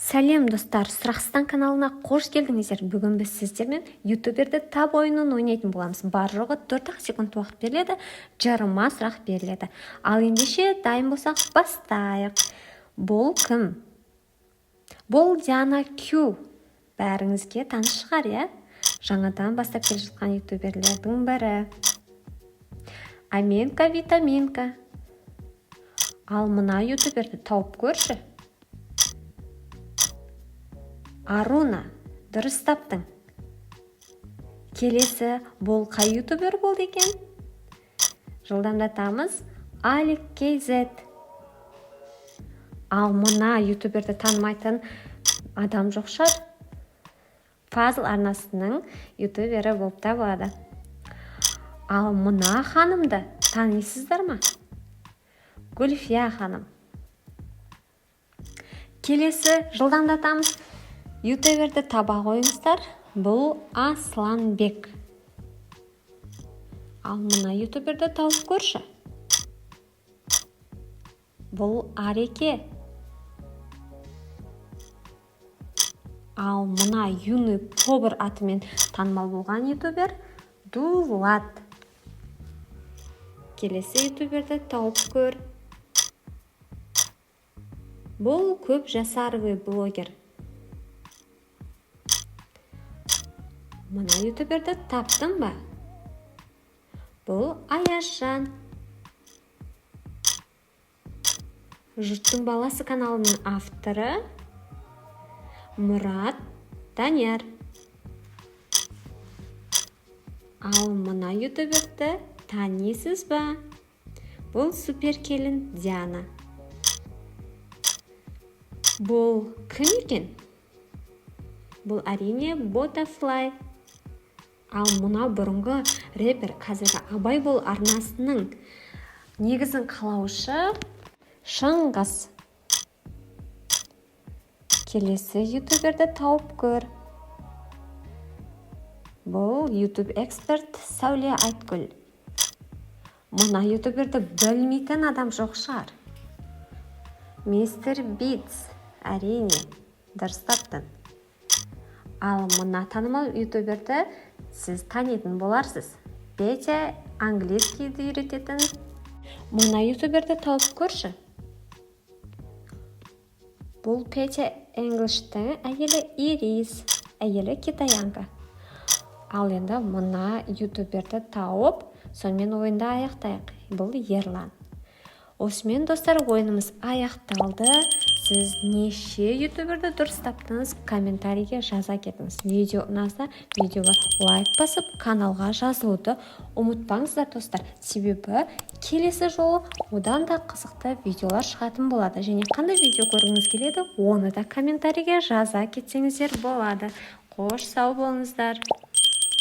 Сәлем, достар! Сұрақстан каналына қош келдіңіздер! Бүгін біз сіздермен «Ютуберді тап» ойынын ойнайтын боламыз. Бар жоғы 4-ақ секунд уақыт беріледі, 20 сұрақ беріледі. Ал ендеше, дайын болсақ, бастайық. Бұл кім? Бұл Диана Кю. Бәріңізге таныс шығар, иә? Жаңадан бастап келе жатқан ютуберлердің бірі. Аменка Витаминка. Ал мына ютуберді тауып көрші. Аруна, дұрыс таптың. Келесі бұл қай ютубер болды екен? Жылдамдатамыз. Алик Kz. Ал мына ютуберді танымайтын адам жоқ шығар. Фазыл арнасының ютубері болып табылады. Ал мына ханымды танисыздар ма? Гүлфия ханым. Келесі, жылдамдатамыз, ютуберді таба қойыңыздар. Бұл Асланбек. Ал мына ютуберді тауып көрші. Бұл Ареке. Ал мына Юный Повар атымен танымал болған ютубер Дулат. Келесі ютуберді тауып көр. Бұл көп жасаровый блогер. Мына ютуберді таптың ба? Бұл Аязжан. «Жұрттың баласы» каналының авторы Мұрат Данияр. Ал мына ютуберді танисыз ба? Бұл суперкелін Диана. Бұл кім екен? Бұл, әрине, Ботафлай. Ал мына бұрынғы рэпер, қазіргі «Абай бол» арнасының негізін қалаушы Шыңғыс. Келесі ютуберді тауып көр. Бұл ютуб эксперт Сәуле Айткүл. Мына ютуберді білмейтін адам жоқ шығар. Мистер Битс, әрине, дұрыс таптың. Ал мына танымал ютуберді сіз танитын боларсыз. Петя английскийді үйрететін. Мына ютуберді тауып көрші. Бұл Петя Энглиштің әйелі Ирис, әйелі китаянка. Ал енді мына ютуберді тауып, сонымен ойынды аяқтайық. Бұл Ерлан. Осымен, достар, ойынымыз аяқталды. Сіз неше ютуберді дұрыс таптыңыз? Комментарийге жаза кетіңіз. Видео ұнаса, видеоға лайк басып, каналға жазылуды ұмытпаңыздар, достар. Себебі келесі жолы одан да қызықты видеолар шығатын болады. Және қандай видео көргіңіз келеді, оны да комментарийге жаза кетсеңіздер болады. Қош, сау болыңыздар!